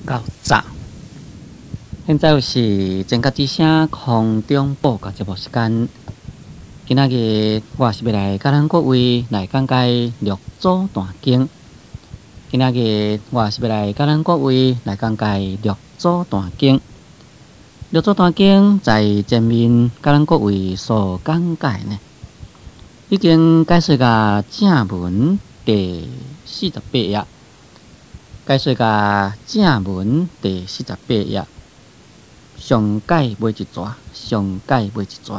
較早。現在是前甲之聲空中報告節目時間。今仔日我是欲來佮咱各位來講解六祖壇經。今仔日我是欲來佮咱各位來講解六祖壇經。六祖壇經在前面佮咱各位所講解呢，已經解說到正文第48頁，解說到正文第四十八頁，上解尾一逝，上解尾一逝，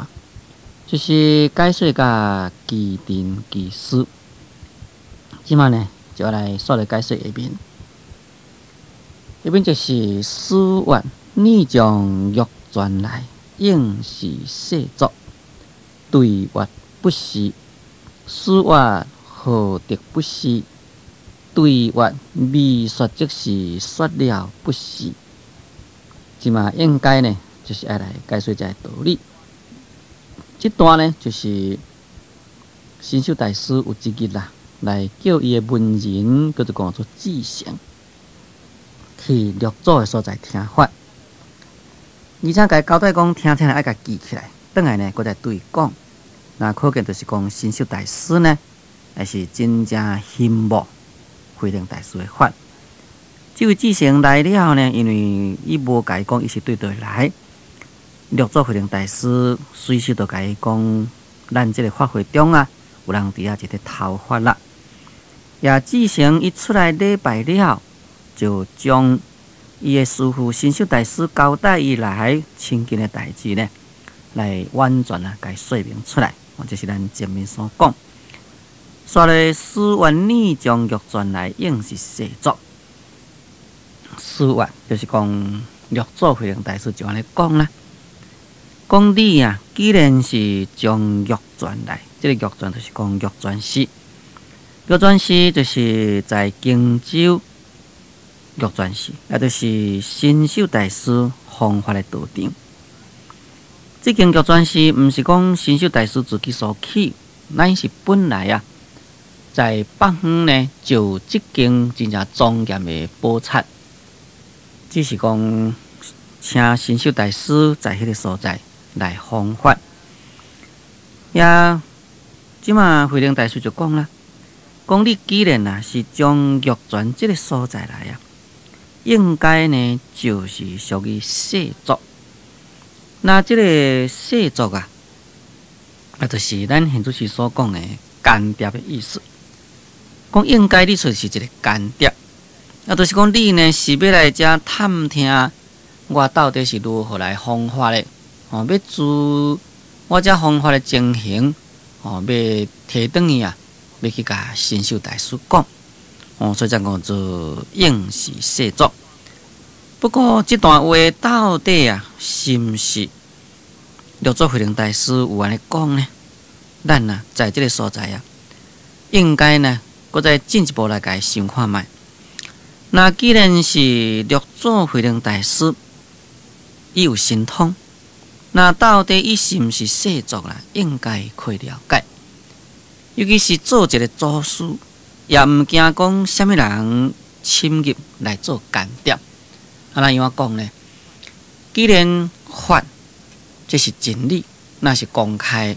就是解說到其定其思。這擺呢，就來煞來解說下面，下面就是師曰：你將玉泉來，應是世祖，對曰不是。師曰：何得不是？對曰：未說則是說了不是。這擺應該呢，就是愛來解說這个道理。這段呢，就是神秀大師有一日啦，來叫伊的門人叫做講做志誠，去六祖的所在聽法，而且共伊交代講，聽聽愛共記起來，轉來呢，閣再對伊講。那可見就是講神秀大師呢，也是真正欣慕慧能大師的法。這位志誠來了呢，因為伊無共伊講，伊是對佗來。六祖慧能大師隨時就共伊講，咱這個法會中啊，有人佇遐一咧偷法啦。也志誠伊出來禮拜了，就將伊的師父神秀大師交代伊來親近的代誌呢，來完全啊，共伊說明出來。這是咱前面所講。煞來師曰你將玉泉來，應是世祖。師曰就是講六祖慧能大師就按呢講啦，講你啊，既然是將玉泉來，這个玉泉就是講玉泉寺，玉泉寺就是在荊州玉泉寺，也就是神秀大師弘法的道場。這間玉泉寺毋是講神秀大師自己所起，乃是本來啊，在北方呢就有這間真正莊嚴的寶剎。只是講，請神秀大師在彼个所在來弘法。也，這馬慧能大師就講啦，講你既然啊是將玉泉這个所在來啊，應該呢就是屬於世祖。那這个世祖啊，啊，就是咱現在是所講的乾爹的意思。講應該你就是一个乾爹。啊，就是講你呢是欲來遮探聽我到底是如何來弘法的，哦，欲知我遮弘法的情形，哦，欲提轉去啊，欲去共神秀大師講，哦，所以才講做應是世祖。不過這段話到底啊，是毋是六祖慧能大師有按呢講呢？咱啊，在這个所在啊，應該呢，閣再進一步來共伊想看覓。那既然是六祖慧能大師，伊有神通，那到底伊是毋是世祖啦？應該可以了解。尤其是做一个祖師，也毋驚講啥物人侵入來做間諜。啊，那樣講呢？既然法這是真理，那是公開，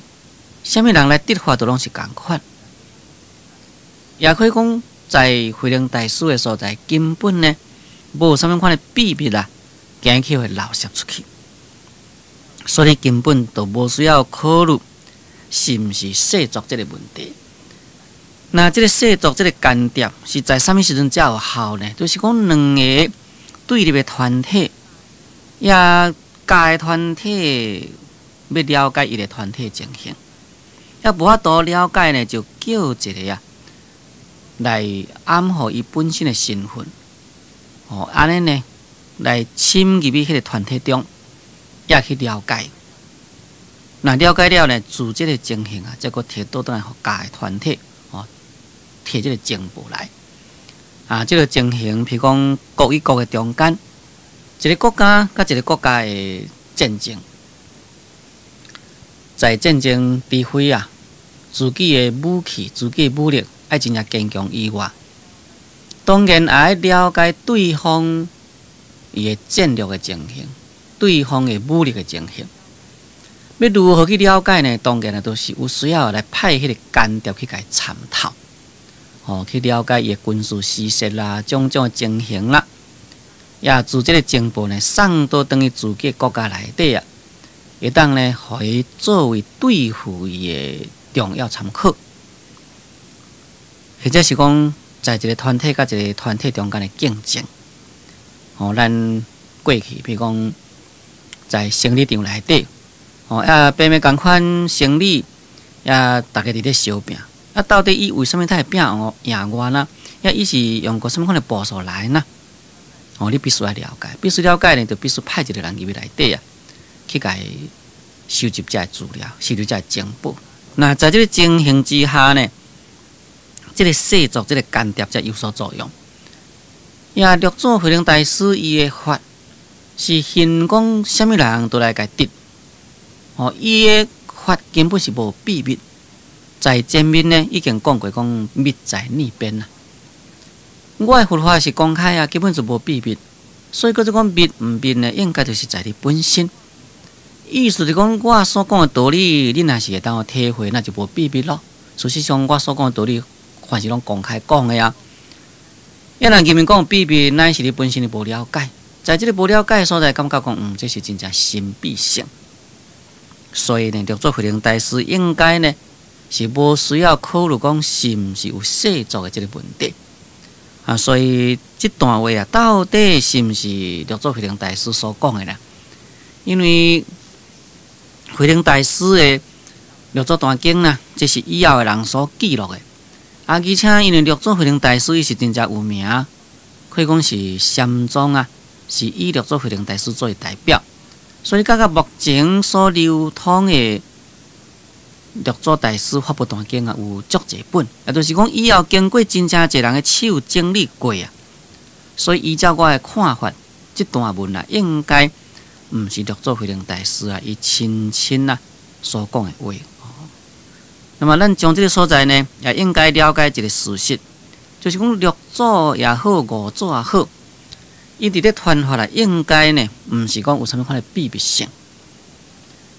啥物人來得法都攏是仝款。也可以講，在慧能大師的所在，根本呢無啥物款的秘密啦，驚去會漏洩出去，所以根本就無需要考慮是毋是世祖這个問題。那這个世祖這个間諜是在啥物時陣才有效呢？就是講兩个對立的團體，也共的團體欲了解伊个團體情形，也無法度了解呢，就叫一个啊，來掩護伊本身的身份，哦，按呢呢，來侵入去彼个團體中，也去了解。那了解了呢，自這个情形啊，才閣提倒轉來予共的團體，哦，提這个情報來。啊，這个情形，譬如講國與國的中間，一个國家佮一个國家的戰爭，在戰爭除非啊，自己的武器、自己的武力愛真正堅強以外，當然也愛了解對方伊的戰略的情形，對方的武力的情形，欲如何去了解呢？當然啊，都是有需要來派彼個間諜去共伊參透，吼，去了解伊的軍事施設啦，種種的情形啦，也自這个情報呢，送到轉去自己國家內底啊，會當呢，予伊作為對付伊的重要參考，或者是講，在一个團體佮一个團體中間的競爭，吼，咱過去，比如講，在生理場內底，吼，啊，平平仝款生理，啊，逐家佇咧相拚，啊，到底伊為啥物會拚我贏我呢？啊，伊是用過啥物款的步數來呢？哦，你必須愛了解，必須了解呢，就必須派一个人入去內底啊，去共伊收集這个資料，收集這个情報。那在這个情形之下呢，這个細作，這个間諜才有所作用。也六祖慧能大師伊的法是現講，啥物人都來共得。哦，伊的法根本是無秘密，在前面呢已經講過，講密在內邊啦。我的佛法是公開啊，根本就無秘密，所以閣做講密毋密呢，應該就是在你本身。意思是講，我所講的道理，你若是會當體會，那就無秘密咯。事實上，我所講的道理，凡是攏公開講的啊。欲若入面講秘密，乃是你本身的無了解，在這个無了解的所在，感覺講，這是真正神秘性。所以呢，六祖慧能大師應該呢，是無需要考慮講是毋是有細作的這个問題。啊，所以這段話啊，到底是毋是六祖慧能大師所講的呢？因為慧能大師的《六祖壇經》呢，這是以後的人所記錄的。啊，而且因為六祖慧能大師伊是真正有名，可以講是禪宗啊，是以六祖慧能大師作為代表，所以佮佮目前所流通的六祖大師法不壇經啊，有足濟本，也就是講以後經過真正濟人的手整理過啊，所以依照我的看法，這段文啊，應該毋是六祖慧能大師啊，伊親親啊所講的話。那麼，咱將這个所在呢，也應該了解一个事實，就是講六祖也好，五祖也好，伊佇咧傳法啊，應該呢，毋是講有啥物款的秘密性。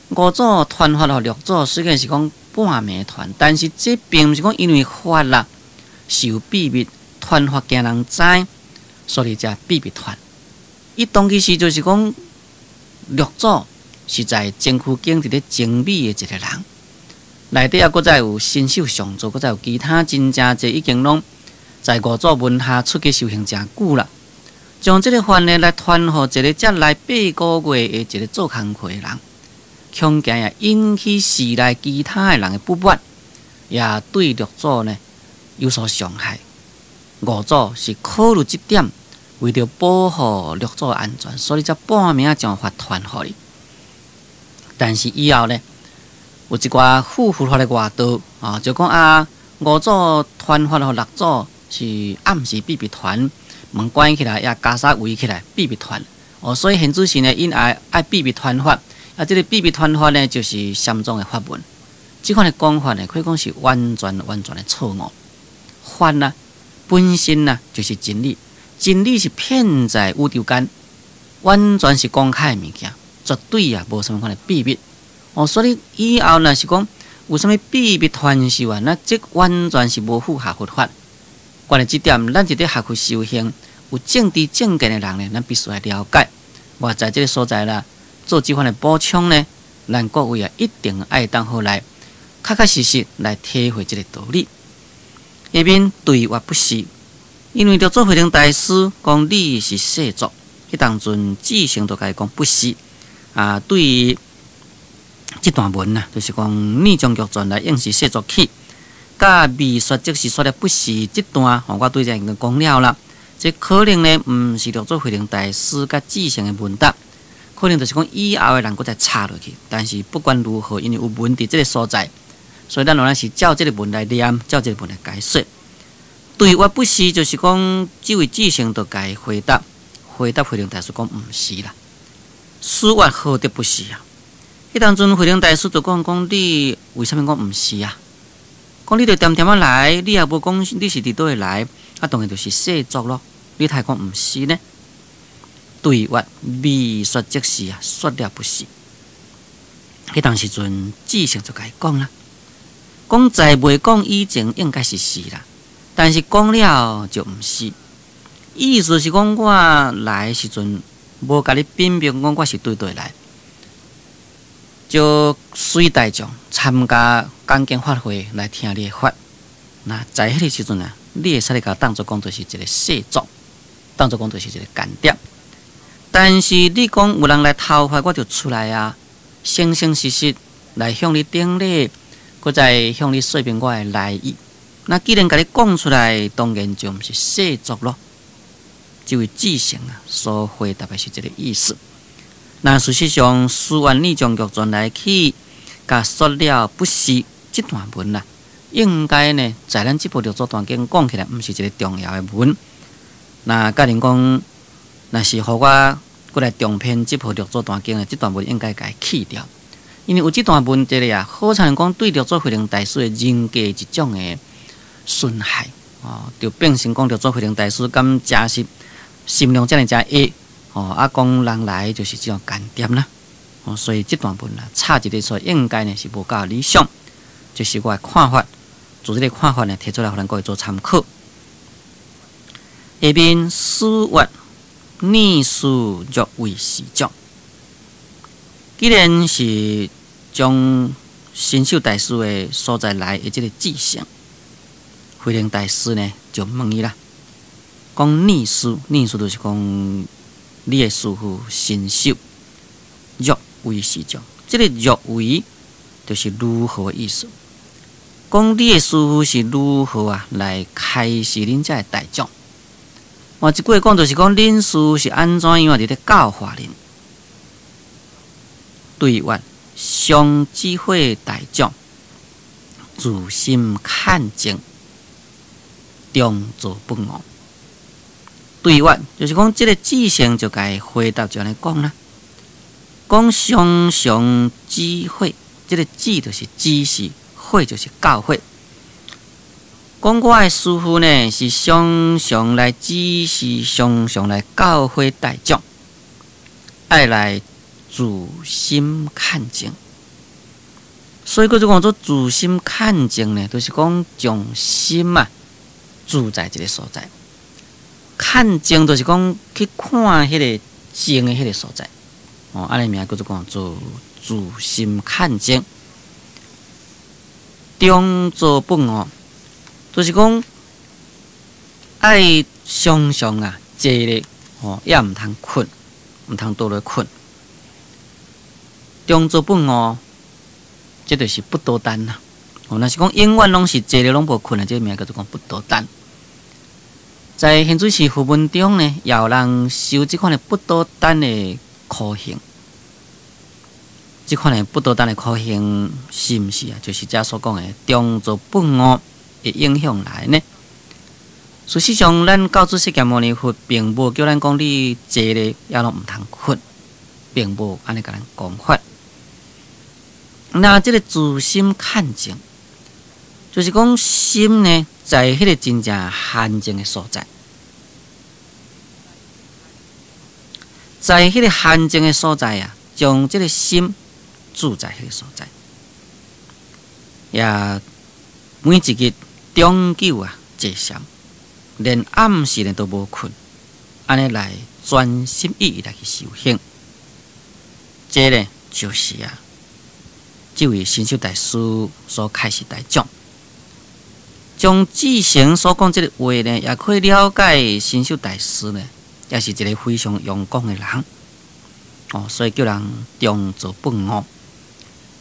五祖傳法予六祖，雖然是講半暝傳，但是這並毋是講因為法啦是有秘密，傳法驚人知，所以才秘密傳。伊當其時就是講六祖是在精虛境佇咧精美的一个人。內底猶閣再有神秀上座，閣再有其他真正濟已經攏在五祖門下出家修行誠久啦。將這个法呢來傳予一个才來八個月的一个做工課的人，恐驚也引起寺內其他的人的不滿，也對六祖呢有所傷害。五祖是考慮這點，為著保護六祖的安全，所以才半暝將法傳予伊。但是以後呢，有一寡附佛法的外道啊，就講啊，五祖傳法予六祖是暗時秘密傳，門關起來，也袈裟圍起來秘密傳。哦，所以現此時呢，𪜶愛愛秘密傳法，啊，這个秘密傳法呢，就是禪宗的法門。這款的講法呢，可以講是完全完全的錯誤。法啊，本身啊，就是真理，真理是遍在宇宙間，完全是公開的物件，絕對啊，無啥物款的秘密。哦，所以以後若是講有啥物秘密傳授啊，那這完全是無符合佛法。關於這點，咱佇咧學佛修行有正知正見的人呢，咱必須來了解。我在這个所在啦，做這款的補充呢，咱各位啊一定愛當好來，確確實實來體會這个道理。下面對話不是，因為六祖慧能大師講你是細作，彼當陣智成就共伊講不是啊，對。這段文啊，就是講擬將腳轉來應是細作起，佮未說即是說的不是這段，吼，我對這已經講了啦。這可能呢，毋是六祖慧能大師佮智成的問答，可能就是講以後的人閣再插落去。但是不管如何，因為有文佇這个所在，所以咱原來是照這个文來念，照這个文來解說。對我不是，就是講這位智成就共伊回答，回答慧能大師講毋是啦，此話何得不是啊？彼當陣慧能大師就講講你為啥物講毋是啊？講你著恬恬仔來，你也無講你是佇佗位來，啊當然就是細作咯。你太講毋是呢？對曰：未說即是啊，說了不是。彼當時陣，智勝就共伊講啦，講在未講以前應該是是啦，但是講了就毋是。意思是講我來時陣無共你稟明講我是對佗來，就隨大眾參加講經法會來聽你的法。那在彼個時陣啊，你會使來共當作講做是一個世俗，當作講做是一個間諜。但是你講有人來討伐，我就出來啊，誠誠實實來向你頂禮，閣再向你說明我的來意。那既然共你講出來，當然就毋是世俗囉。這位智勝啊，所回答的是這個意思。那事實上，寺院擬將玉傳來去，共說了不是這段文啦，應該呢，在咱這部六祖壇經講起來，毋是一個重要的文。那假如講，若是予我閣來重編這部六祖壇經的這段文，應該共伊去掉，因為有這段文這裡啊，好親像講對六祖慧能大師的人格一種的損害哦，就變成講六祖慧能大師敢誠實心量遮爾遮下哦，啊講人來就是這種間諜啦，哦，所以這段文啊，插一個說應該呢是無夠理想，這是我的看法，做這個看法呢，提出來予咱各位做參考。下面師曰：擬師若為是將，既然是將神秀大師的所在來的這個智勝，慧能大師呢就問伊啦，講擬師，擬師就是講你的師父神秀若為是將，這個若為就是如何的意思？講你的師父是如何啊來開示恁遮的大眾？換一句話講，就是講恁師父是按怎樣佇咧教化恁？對曰：常指揮大眾，自心崁靜，中座不誤。對曰，就是講這個智勝就共伊回答就按呢講啦。講常常指誨，這個指就是指示，誨就是教誨。講我的師父呢，是常常來指示，常常來教誨大眾，愛來自心崁靜。所以閣做講做自心崁靜呢，就是講將心啊住在一個所在。崁靜就是講去看彼個靜的彼個所在。哦，按呢名叫做講做自心崁靜，中座不誤。就是講愛常常啊坐咧，吼，也毋通睏，毋通倒落睏。中座不誤，這就是不倒單啦。哦，若是講永遠攏是坐咧攏無睏的，這個名叫做講不倒單。在現在是佛門中呢，也有人修這款的不倒單的苦行。這款的不倒單的苦行，是毋是啊？就是這所講的中座不誤的影響來呢？事實上，咱教主釋迦牟尼佛並無叫咱講你坐咧也攏毋通睏，並無按呢共咱講法。那這個自心崁靜，就是講心呢，在彼個真正嫻靜的所在，在彼個嫻靜的所在啊，將這個心住在彼個所在，也每一日長久啊坐禪，連暗時呢都無睏，按呢來專心一意來去修行。這呢就是啊，這位神秀大師所開示大眾，將智成所講這個話呢，也可以了解神秀大師呢，也是一個非常用功的人哦，所以叫人中座不誤。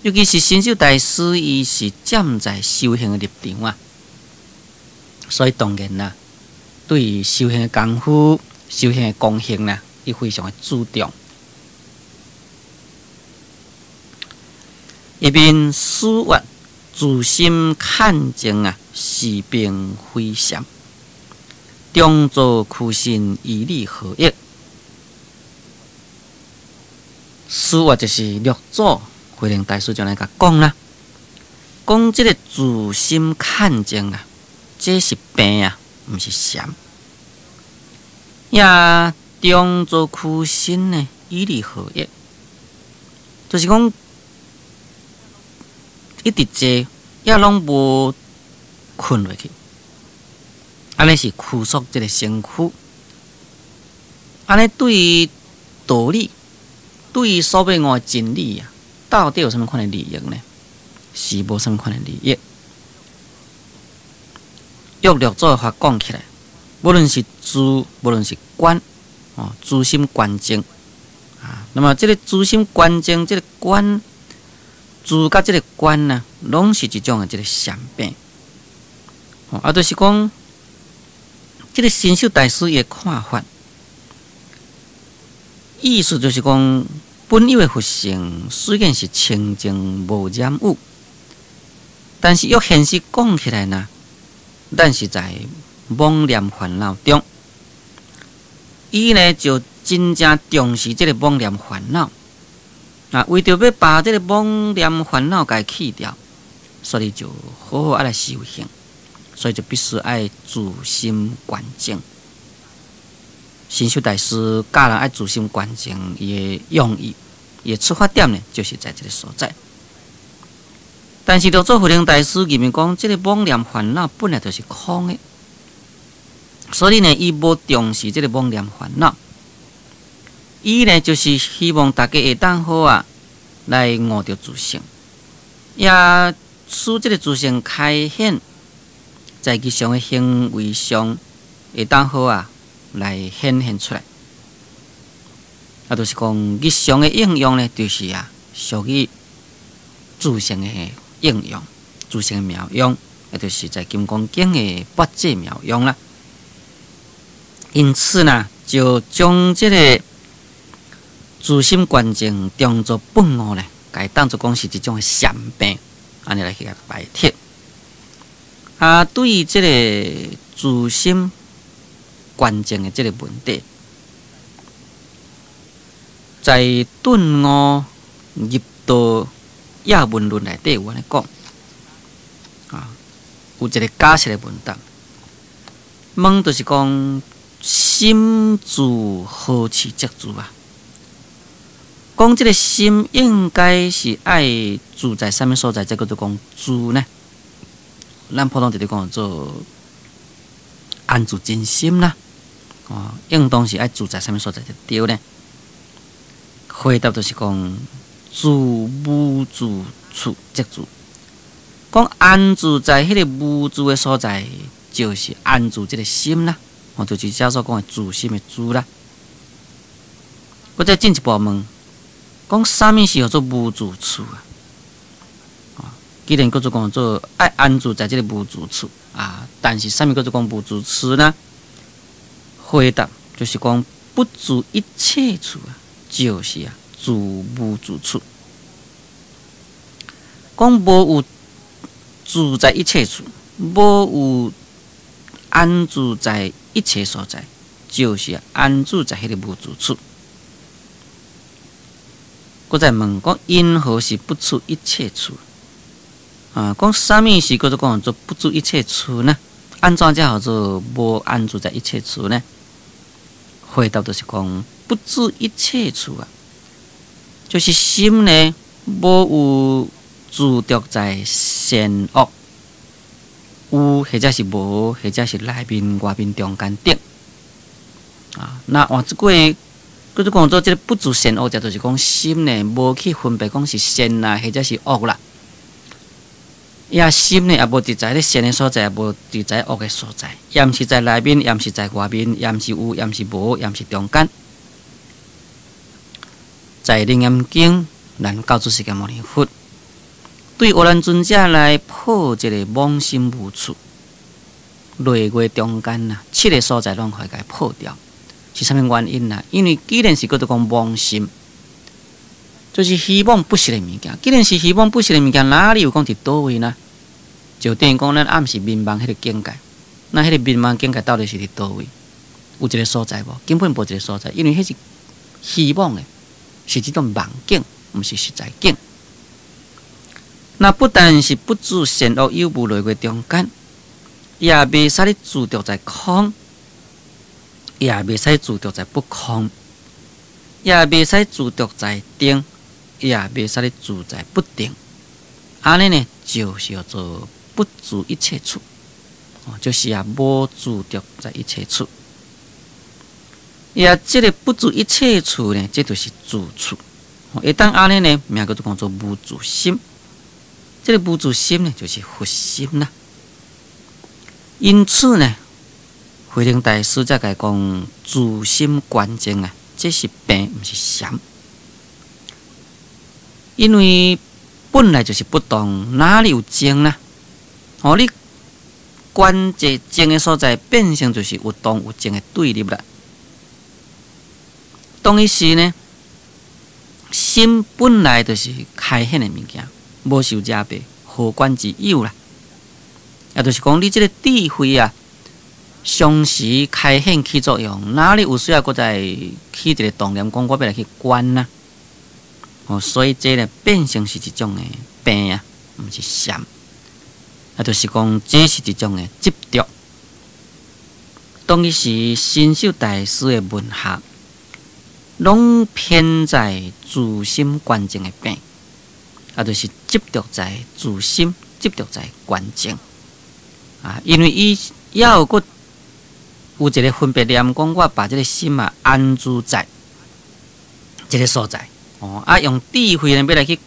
尤其是神秀大師，伊是站在修行的立場啊，所以當然啦，對修行的功夫、修行的功行啦，伊非常的注重。下面師曰：自心崁靜啊，是並非禪。中座屈身，於你何益？師曰就是六祖慧能大師就來共講啦，講這個自心崁靜啊，這是病啊，毋是禪。也中坐屈身呢，以利何益？就是講一直坐，也攏無睏落去，按呢是屈縮這个身軀，按呢對於道理，對於所謂悟的真理啊，到底有啥物款的利益呢？是無啥物款的利益。用六祖的話講起來，無論是住，無論是觀，哦，住心觀靜啊。那麼這个住心觀靜，這个觀住佮這个觀呢，攏是一種的這个禪病。哦，啊，就是講這个神秀大師的看法，意思就是講，本有的佛性雖然是清淨無染污，但是用現實講起來呢，咱是在妄念煩惱中，伊呢就真正重視這个妄念煩惱，啊，為著欲把這个妄念煩惱共去掉，所以就好好愛來修行，所以就必須愛住心觀靜。神秀大師教人愛住心觀靜，伊的用意，伊的出發點呢，就是在這个所在。但是六祖慧能大師認為講，這个妄念煩惱本來就是空的，所以呢，伊無重視這个妄念煩惱，伊呢就是希望大家會當好啊，來悟著自性，也使這个自性開顯，在日常的行為上會當好啊，來顯現出來。啊，就是講日常的應用呢，就是啊，屬於自性的應用，自性的妙用，也就是在《金剛經》的八字妙用啦。因此呢，就將這个住心觀靜當做頓悟呢，共當做講是一種的禪病，按呢來去共排斥。啊，對於這个住心觀靜的這个問題，在頓悟入道葉問論內底有按呢講，啊，有一个假設的問答，問就是講心住何處則住啊？講這个心應該是愛住在啥物所在，才叫做講住呢？咱普通直直講做安住真心啦，哦，應當是愛住在啥物所在才對呢？回答就是講住無住處則住，講安住在彼个無住的所在，就是安住這个心啦，哦，就是遮所講的住心的住啦。閣再進一步問，講啥物是叫做無住處啊？既然叫做講做愛安住在這个無住處啊，但是啥物叫做講無住處呢？回答就是講不住一切處啊，就是啊住無住處。講無有住在一切處，無有安住在一切所在，就是安住在彼个無住處。閣再問講因何是不處一切處？啊，講啥物是叫做講做不住一切處呢？按怎才叫做無安住在一切處呢？回答就是講不住一切處啊，就是心呢無有住著在善惡，有或者是無，或者是內面外面中間頂。啊，那換一句叫做講做這个不住善惡，就是講心呢無去分別講是善啦，或者是惡啦。也心呢，也無佇在咧善的所在，也無佇在惡的所在，也毋是在內面，也毋是在外面，也毋是有，也毋是無，也毋是中間。在《楞嚴經》，咱教主釋迦牟尼佛對阿難尊者來破這个妄心無處，內外中間啊，七个所在攏會共破掉。是啥物原因啊？因為既然是叫做講妄心，就是虛妄不實的物件。既然是虛妄不實的物件，哪裡有講佇佗位呢？就等於講咱暗時眠夢彼个境界，那彼个眠夢境界到底是佇佗位？有一个所在無？根本無一个所在，因為彼是虛妄的，是這種夢境，毋是實在境。那不但是不住善惡有無內外中間，也袂使咧住著在空。也袂使執著在不空，也袂使執著在定，也袂使咧住在不定。按呢呢，就是叫做不住一切處，就是啊，無執著在一切處。也這个不住一切處呢，這就是住處。會當按呢呢，名叫做講做無住心。這个無住心呢，就是佛心啦。因此呢，慧能大師才共講自心觀淨啊，這是病，毋是禪。因為本來就是不動，哪裡有靜呢？哦，你觀這靜的所在，變成就是有動有靜的對立啦。當彼時呢，心本來就是開顯的物件，無受遮蔽，何觀之有啦？也就是講，你這个智慧啊，常時開顯起作用，哪裡有需要閣再起一个動念，講我欲來去觀啊？哦，所以這呢變成是一種的病啊，毋是禪。啊，就是講這是一種的執著。當彼時神秀大師的文學，攏偏在自心觀淨的病，啊，就是執著在自心，執著在觀淨。啊，因為伊猶有閣有一个分別念，講我把這个心啊安住在這个所在。哦，啊，用智慧呢，欲來去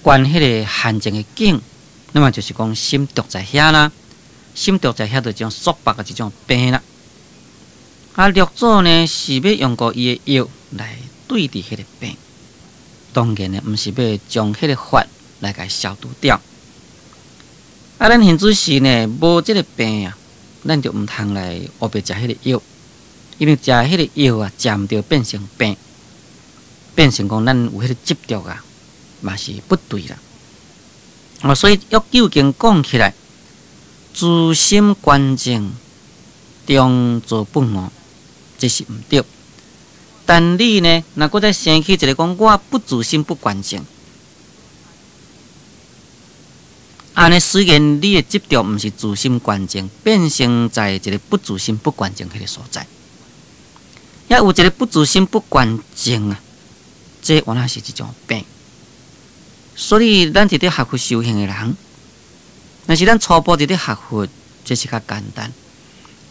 觀彼个現前的境，那麼就是講心著在遐啦，心著在遐就種束縛的一種病啦。啊，六祖呢是欲用過伊的藥來對治彼个病，當然呢，毋是欲將彼个法來共消除掉。啊，咱現此時呢，無這个病啊，咱就毋通來烏白食彼个藥，因為食彼个藥啊，食毋著變成病。變成講咱有彼个執著啊，嘛是不對啦。哦，所以欲究竟講起來，自心觀淨中做不悟，這是毋對。但你呢，若閣再生起一个講我不自心不觀淨，按呢雖然你的執著毋是自心觀淨，變成在一个不自心不觀淨彼个所在，也有一个不自心不觀淨啊。這原來是一種病，所以咱佇咧學佛修行的人，若是咱初步佇咧學佛，這是較簡單。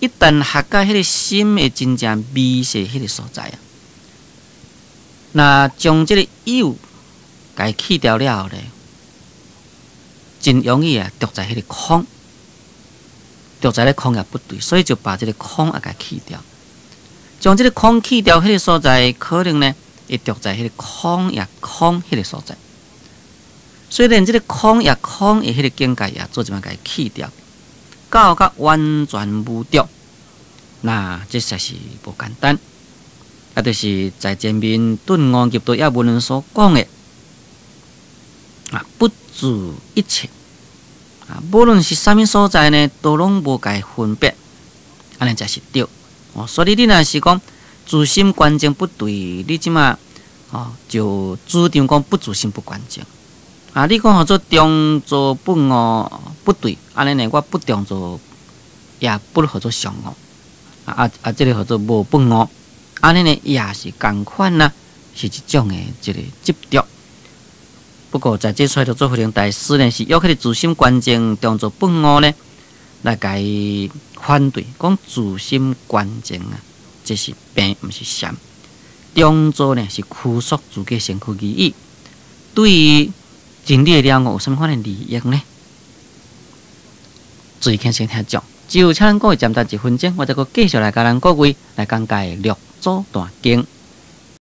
一旦學到彼个心的真正微細彼个所在啊，若將這个有共去掉了後咧，真容易啊，著在彼个空，著在咧空也不對，所以就把這个空也共去掉。將這个空去掉，彼个所在可能呢，會著在彼个空也空彼个所在，所以連這个空也空的彼个境界也做一擺共去掉，到甲完全無著，那這實是無簡單。啊，就是在前面頓悟入道也無論所講的啊，不住一切啊，無論是啥物所在呢，都攏無共分別，按呢才是對。哦，所以你若是講自心觀淨不對，你這馬哦就主張講不自心不觀淨啊！你講號做中座不悟不對，按呢呢我不中座也不號做上悟啊啊啊！這个號做無不悟，按呢呢也是仝款啦，是一種的一个執著。不過在這出六祖慧能大師呢，是用彼个自心觀淨中座不悟呢，來共伊反對，講自心觀淨啊。這是病，毋是禪。中座呢是拘束自己身軀而已。對於真理的了悟有啥物款的利益呢？注意聽先聽講，只有請咱各位暫停一分鐘，我再閣繼續來共咱各位來講解六祖壇經。